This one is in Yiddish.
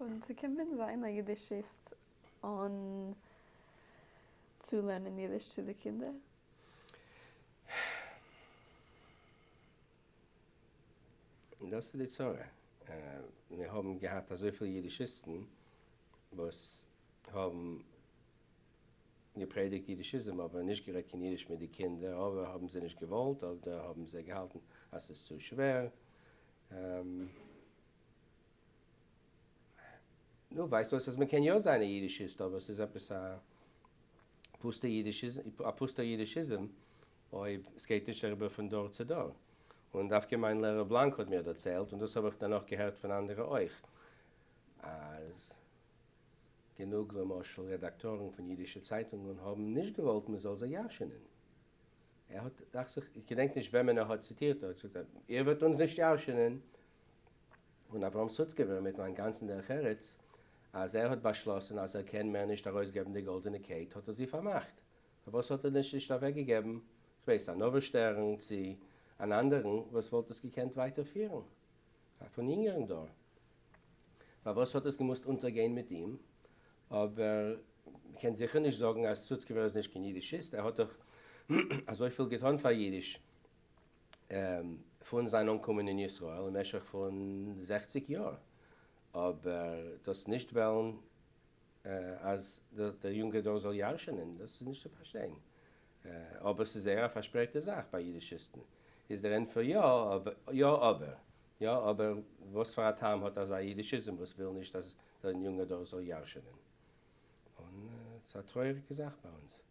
און צו קען מען זיין א אידישיסט אן צו לערנען אידיש צו די קינדער? דאס איז די צרה. מיר האבן געהאט אזויפיל אידישיסטן וואס האבן געפרעדיגט אידישיזם אבער נישט גערעדט קיין אידיש מיט די קינדער, אדער האבן זיי נישט געוואלט אדער האבן זיי געהאלטן אז ס'איז צו שווער. נו, ווייזט אויס אז מ'קען יא זיין א אידישיסט אבער ס'איז עפעס א פוסטע אידישיזם, א פוסטער אידישיזם אויב ס'גייט נישט אריבער פון דור צו דור. און דווקא מיין לערער בלאנק האט מיר דערציילט, און דאס האב איך דערנאך געהערט פון אנדערע אויך, אז גענוג למשל רעדאקטארן פון אידישע צייטונגען האבן נישט געוואלט מ'זאל זיי ירש'ענען. ער האט, דאכט זיך, איך געדענק נישט וועמען ער האט ציטירט, ער האט געזאגט אז איר וועט אונז נישט ירש'ענען. און אברהם סוצקעווער מיט מיין גאנצן דרך ארץ, אז ער האט באשלאסן אז ער קען מער נישט ארויסגעבן די גאלדענע קייט האט ער זי פארמאכט. פארוואס האט ער נישט נישט אוועקגעגעבן, כ'ווייס, א נאווערשטערן צי אן אנדערן וואס וואלט עס געקענט ווייטער פירן פון יונגערן דור? פארוואס האט עס געמוזט אונטערגיין מיט אים? אבער מ'קען זיכער נישט זאגן אז סוצקעווער איז נישט קיין אידישיסט, ער האט דאך אזויפיל געטאן פאר אידיש פון זיין אנקומען אין ישראל אין משך פון 60 יאר, אבער דאס נישט וועלן אז דער יונגער דור זאל ירש'ענען, דאס איז נישט צו פארשטיין. אבער ס'איז זייער א פארשפרייטע זאך ביי אידישיסטן. איז דער ענטפער יא, יא אבער. יא אבער וואס פאר א טעם האט אזא אידישיזם וואס וויל נישט אז דער יונגער דור זאל ירש'ענען? און ס'איז א טרויעריגע זאך ביי אונז.